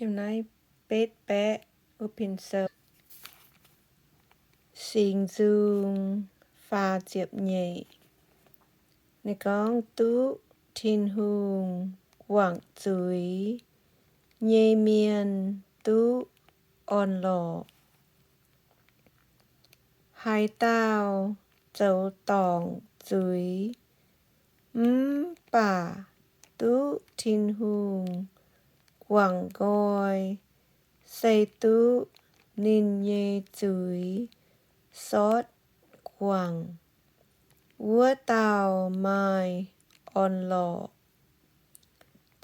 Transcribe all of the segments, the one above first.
Naaiv betv baeqv wuov pin sou, Singx Nzung faah ziepc nyeic. Ninh gorngv duqv Tin-Hungh guangc zuiz nyei mienh duqv orn-lorqc. Haaix dauh zoux dorngc zuiz mv baac duqv Tin-Hungh guangc nqoi, se duqv ninh nyei zuiz sortv guangc, wuov dauh maaih orn-lorqc.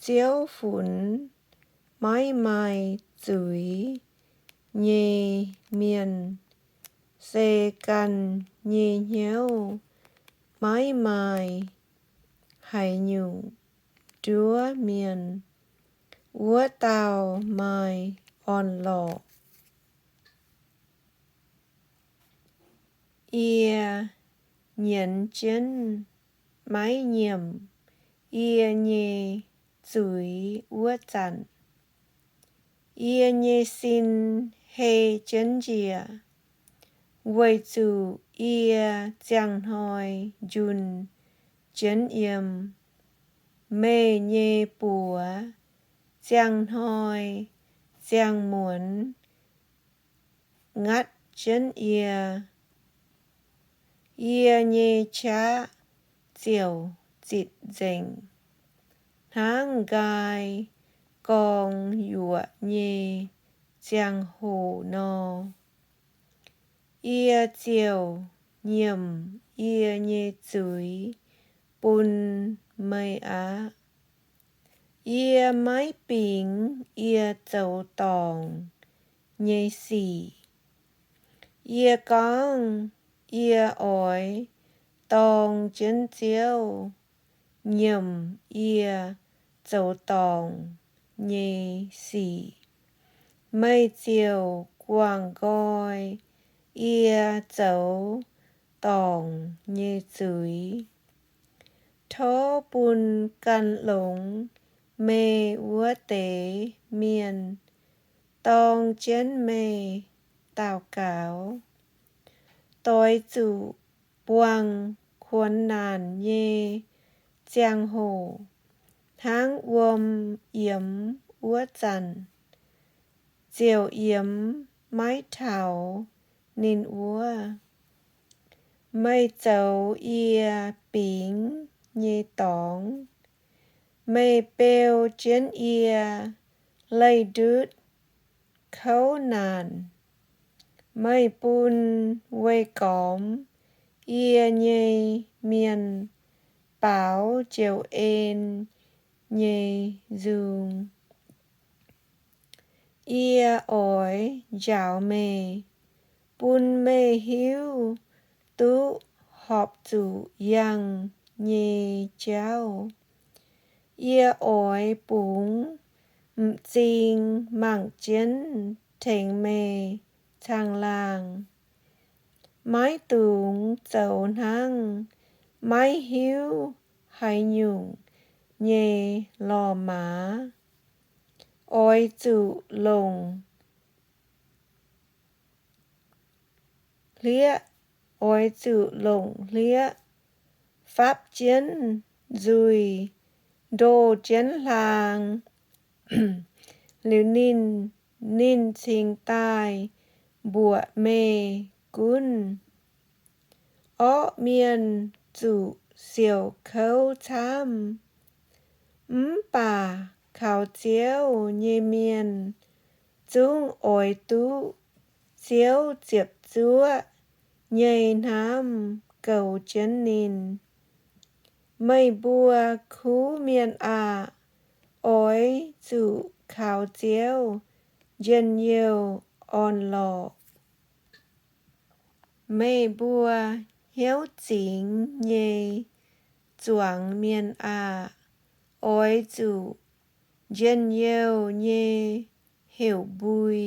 Ziouv funx maiv maaih zuiz nyei mienh, se ganh nyei hnyouv maiv maaih haaix nyungc nduov mienh, wuov dauh maaih orn-lorqc. Yie nyienz jienv maiv nyiemc yie nyei zuiz wuov zanc, yie nyei sin hei jienv njiec, weic zuqc yie ziangh hnoi njunh jienv yiem meih nyei buoz, ziangh hnoi ziangh muonz ngatv jienv yie. Yie nyei qaqv ziouc zitc nzengc hnangv nqaai gorng yuoqc nyei ziangh hoc nor. Yie ziouc nyiemc yie nyei zuiz bun meih aqv. Yie maiv bingx yie zoux dorngc nyei sic. Yie gorngv, Yie oix dorng jienv Ziouv nyiemc yie zoux dorngc nyei sic. Meih ziouc guangc nqoi yie zoux dorngc nyei zuiz. Tov bun gan longx meih wuov deix mienh dorng jienv meih daux gaux, doix zuqc buangh kuonx naanc nyei ziangh hoc, hnangv wuom yiemx wuov zanc ziouc yiemx maiv taux ninh wuov. Meih zoux yie bingx nyei dorngx. Meih beu jienv yie leih ndutv kouv naanc. Meih bun weih gormx yie nyei mienh baaux njoux en nyei nzung. Yie oix njaaux meih, bun meih hiuv duqv horpc zuqc yangh nyei jauv. Yie oix bungx m'zing mangc jienv tengx meih caangh laangh. Maiv dungx zoux hnangv maiv hiuv haaix nyungc nyei lorh maaz. Oix zuqc longc hlieqv, oix zuqc longc hlieqv fapv jienv nzuih, ndoh jienv hlaang. Liuz ninh, ninh cingx daaih mbuoqc meih gunv. Orqv mienh zuqc siouc kouv camv, mv baac kaux Ziouv nyei mienh zungv oix duqv Ziouv ziepc zuoqv nyei hnamv goux jienv ninh. Meih mbuo kuv mienh aah! Oix zuqc kaux Ziouv njien-youh orn-lorqc. Meih mbuo hnyouv zingx nyei zuangx mienh aah! Oix zuqc njien-youh nyei heuc mbui.